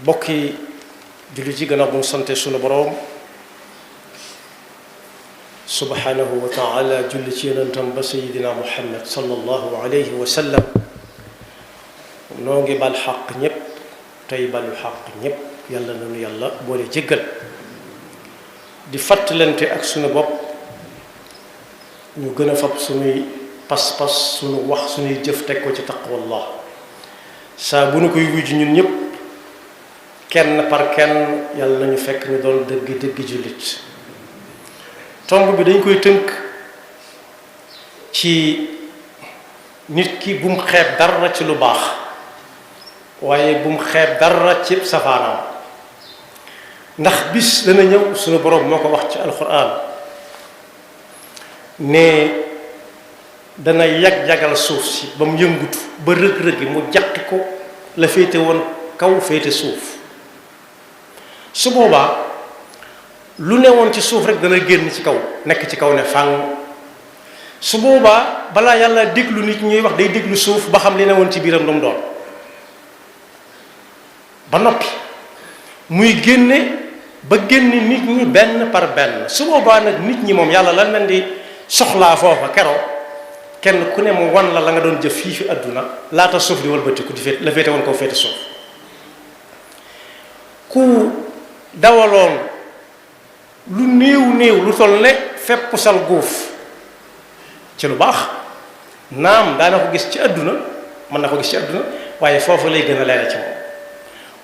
bokki jullit yi gannaaw bu ñu sante sunu boroom subhanahu wa taala julli ci yonentam ba sayidina muhammad sallallahu alayhi wa sallam noo ngi bal xaq ñépp tey balu xaq ñépp yàlla nanu yàlla boole jéggal di fàttalante ak sunu bopp ñu gën a fab sunuy pas-pas sunu wax sunuy jëf teg ko ci taqwallah saa bu nu koy wujj ñun ñëpp kenn par kenn yàlla nañu fekk ñu doon dëgg jullit tomb bi dañ koy tënk ci nit ki bu mu xeeb dara ci lu baax waaye bu mu xeeb dara ci safaanam ndax bis dana ñëw sunu boroom moo ko wax ci alxuraan ne dana yag-yagal suuf si ba mu yëngutu ba rëg-rëg yi mu jàqi ko la féete woon kaw féete suuf su boobaa lu ne woon ci suuf rek dana génn ci kaw nekk ci kaw ne fàng su boobaa balaa yàlla déglu nit ñuy wax day déglu suuf ba xam li ne woon ci biiram lu mu doon ba noppi muy génne ba génn nit ñi benn par benn su boobaa nag nit ñi moom yàlla lan leen di soxlaa foofa keroo kenn ku ne mu wan la nga doon jëf fii fi àdduna laata suuf di walbatiku di féet la féete woon koo féete suuf ku dawaloon lu néew lu toll ne fépp sal góof ci lu baax naam daana ko gis ci àdduna mën na ko gis ci àdduna waaye foofu lay gën a leere ci moom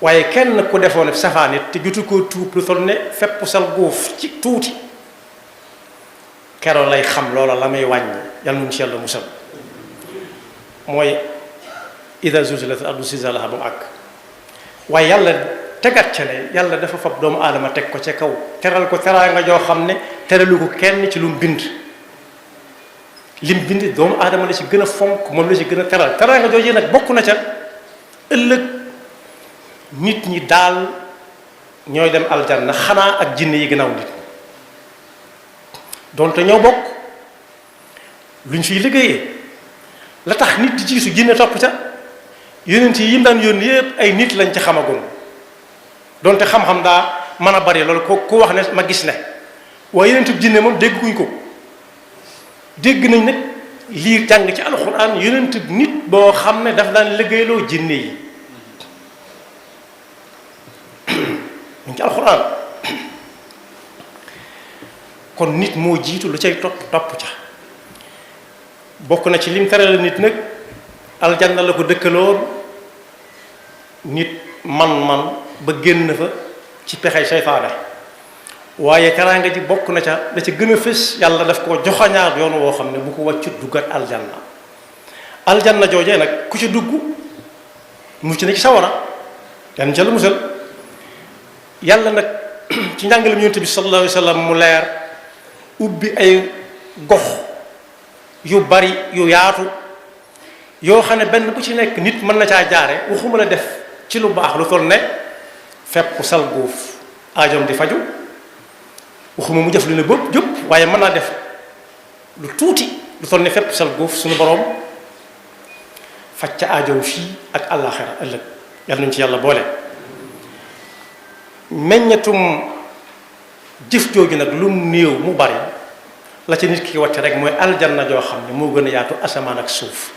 waaye kenn ku defoon safaan it te jotu koo tuub lu toll ne fépp sal góof ci tuuti keroo lay xam loola la may wàññi yàlla mun ci yàlla musal mooy ida zulzilatil ardu zilzalaha ba mu àgg waaye yàlla tegat ca ne yàlla dafa fab doomu aadama teg ko ca kaw teral ko teraanga joo xam ne teralu ko kenn ci lu mu bind lim bind doomu aadama la ci gën a fonk moom la ci gën a teral teraanga jooju nag bokk na ca ëllëg nit ñi daal ñooy dem aljanna xanaa ak jinne yi gënaaw nit donte ñoo bokk luñ fiy liggéeyee la tax nit di jiitu jinne topp ca yonent yi yim daan yónni yépp ay nit lañ ci xamagoon donte xam-xam daa mën a bari loolu ku wax ne ma gis ne waaye yonent jinne moom dégguñ ko dégg nañ nag lii jàng ci alxuraan yonent nit boo xam ne daf daan liggéeyloo jinne yi ñu ci alxuraan kon nit moo jiitu lu cay topp ca bokk na ci lim terale nit nag aljanna la ko dëkkaloon nit man ba génn fa ci pexey seytaane waaye teraanga ji bokk na ca da ca gën a fës yàlla daf ko joxañaar yoon woo xam ne bu ko wàccut duggat aljanna joojee nag ku ci dugg mucc na ci sawara yan ca la musal yàlla nag ci njàngalem yonent bi sallallahu alayhi wa sallam mu leer ubbi ay gox yu bari yu yaatu yoo xam ne benn bu ci nekk nit mën na caa jaare waxuma la def ci lu baax lu toll ne fepp sal góof aajoom di faju waxuma mu jëf lu ne bëpp jëpp waaye mën naa def lu tuuti lu toll ne fepp sal góof suñu boroom faj ca aajoom fii ak àllaaxira ëllëg yàlla nañu ci yàlla boole meññatum jëf jooju nag lu mu néew mu bari la ca nit ki wàcc rek mooy aljanna joo xam ne moo gën a yaatu asamaan ak suuf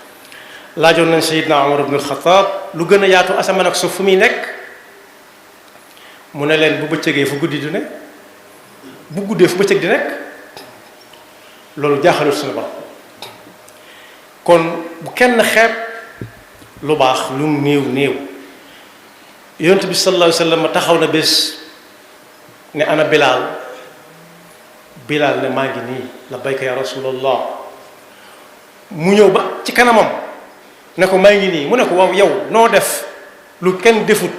laajoon nañ Seydina Umar ibn al-Khattab lu gën a yaatu asamaan ak suuf fu muy nekk mu ne leen bu bëccëgee fu guddi di nekk bu guddee fu bëccëg di nekk loolu jaaxalul suñu borom kon bu kenn xeeb lu baax lu mu néew yonent bi sallallahu alayhi wa sallam taxaw na bés ne ana Bilaal ne maa ngi nii labbayka ya rasulallah mu ñëw ba ci kanamam ne ko maa ngi nii mu ne ko waaw yow noo def lu kenn defut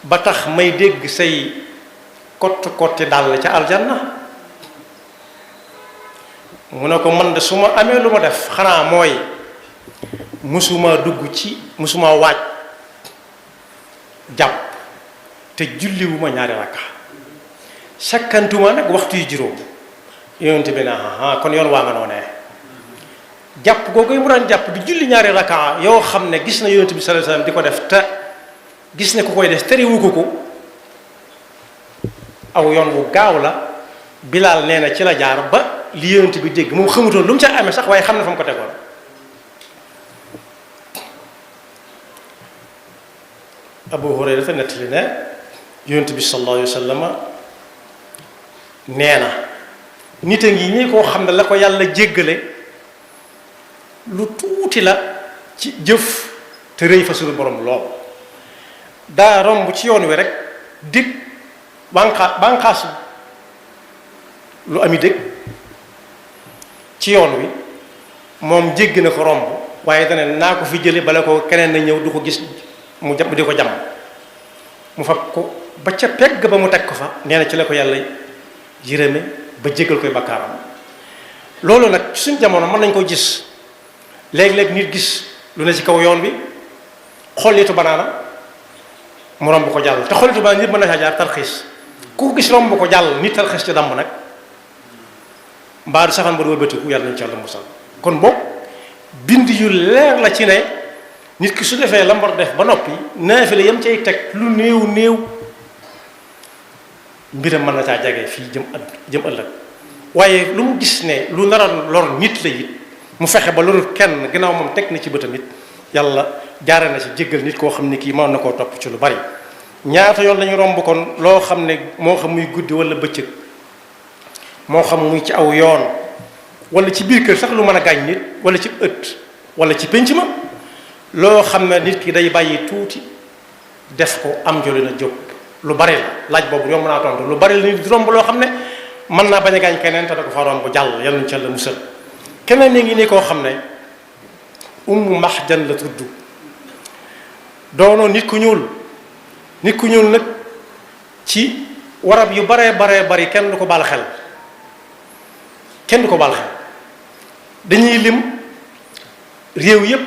ba tax may dégg say kotti dàll ca aljanna mu ne ko man de su ma amee lu ma def xanaa mooy musuma waaj jàpp te julliwuma ñaari rakka sakkantuma nag waxtu yu juróom yonent bi naa kon yoon waa nga noonee jàpp googu yi mu daan jàpp di julli ñaari rakaa yoo xam ne gis na yonent bi sallallahu alayhi wasallam di ko def te gis ne ku koy def terewu ko aw yoon wu gaaw la Bilaal nee na ci la jaar ba li yonent bi dégg moom xamutoon lu mu ca amee sax waaye xam na fa mu ko tegoon. Abu Hurayra dafa nettali ne yonent bi sallallahu alayhi wasallam nee na nit a ngi nii koo xam ne la ko yàlla jéggale lu tuuti la ci jëf te rëy fa suñu borom lool. daa romb ci yoon wi rek dig bànqaas lu ami dëgg ci yoon wi moom jéggi na ko romb waaye dana naa ko fi jële bala ko keneen na ñëw du ko gis mu jàpp di ko jàmm mu fab ko ba ca pegg ba mu teg ko fa nee na ci la ko yàlla yërëme ba jéggal koy bakkaaram. loolu nag suñ jamono mën nañ ko gis léeg-léeg nit gis lu ne ci kaw yoon bi xollitu banaana mu romb ko jàll te xollitu banaana nit mën na saa jaar tarxiis ku gis romb ko jàll nit tarxiis ci damm nag mbaa du saxan ba du wëlbatiku yàlla nañu ci yàlla musal. kon boog bind yu leer la ci ne nit ki su defee la mbar def ba noppi naafile yam cay teg lu néew mbiram mën na caa jege fii jëm ëllëg waaye lu mu gis ne lu nar a lor nit la it mu fexe ba lorul kenn ginnaaw moom teg na ci bëtam it yàlla jaare na ci jéggal nit koo xam ne kii mën na koo topp ci lu bari. ñaata yoon lañu romb kon loo xam ne moo xam muy guddi wala bëccëg moo xam muy ci aw yoon wala ci biir kër sax lu mën a gaañ nit wala ci ëtt wala ci pénc ma loo xam ne nit ki day bàyyi tuuti def ko am joli na jóg lu bari la laaj boobu yomb naa tontu lu bari la nit di romb loo xam ne mën naa bañ a gaañ keneen te da ko fa romb jàll yàlla nañu ci yàlla musal. keneen ne ngi ne koo xam ne Ummu Mahjan la tudd doonoo nit ku ñuul nag ci warab yu baree bari kenn du ko baal xel dañuy lim réew yépp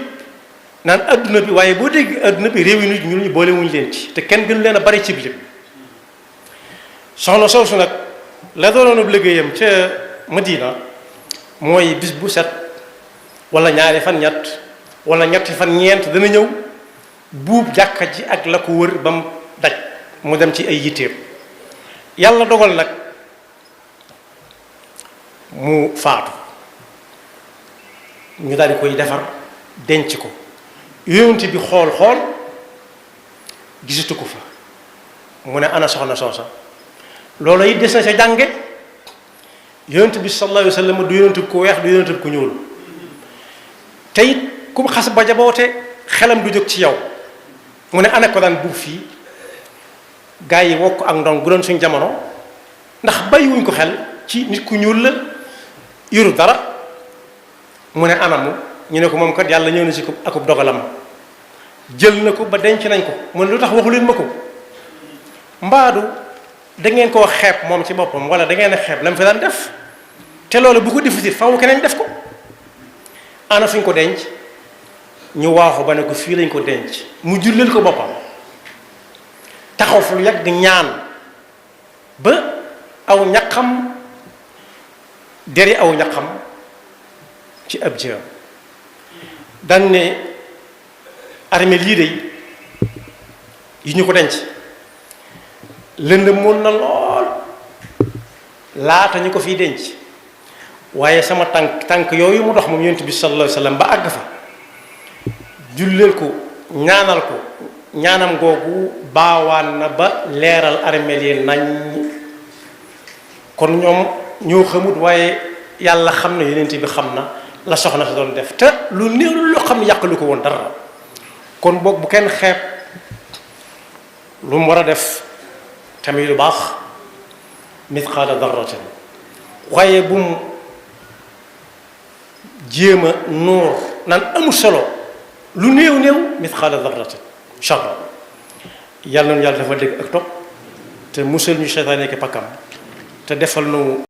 naan adduna bi waaye boo dégg adduna bi réew yi nit ñuul ñu boole wuñ leen ci te kenn gënu leen a bari ci bilim. soxna soosu nag la doonoon liggéeyam ca Madina mooy bis bu set wala ñaari fan ñett wala ñetti fan ñeent dana ñëw buub jàkka ji ak la ko wër ba mu daj mu dem ci ay yitteem. yàlla dogal nag mu faatu ñu daal di koy defar denc ko yonent bi xool gisatu ko fa mu ne ana soxna soosa. loolu it des na sa jànge yonent bi sallallahu alayhi wa sallam du yonent ku weex du yonent ku ñuul te it ku xas ba jaboote xelam du jóg ci yow mu ne ana ko daan buub fii gaa yi wokk ak ndong bu doon suñ jamono ndax bàyyiwuñ ko xel ci nit ku ñuul la yoru dara mu ne anamu ñu ne ko moom kat yàlla ñëw na si ko akub dogalam jël na ko ba denc nañ ko mu ne lu tax waxu leen ma ko mbaadu da ngeen koo xeeb moom ci boppam wala da ngeen a xeeb la mu fi daan def te loolu bu ko defuti faw keneen def ko ana fuñ ko denc ñu waaxu ba ne ko fii lañ ko denc mu julleel ko boppam taxaw fu lu yàgg ñaan ba aw ñaqam deri aw ñaqam ci ab jëm dan ne armée lii de yi ñu ko denc lëndëm moon na lool laata ñu ko fiy denc waaye sama tànk yooyu mu dox moom yonent bi sallallahu alayhi wa sallam ba àgg fa julleel ko ñaanal ko ñaanam googu baawaan na ba leeral armeel yi nañ kon ñoom ñoo xamut waaye yàlla xam na yonent bi xam na la soxna sa doon def te lu néew loo xam ne yàqalu ko woon dara kon boog bu kenn xeeb lu mu war a def tamit lu baax mithqaala darratin waaye bu mu jéem a nuur naan amul solo lu néew mithqaala darratin incha allah yàlla na yàlla dafa dégg ak topp te musal ñu seytaane ki pakkam te defal nu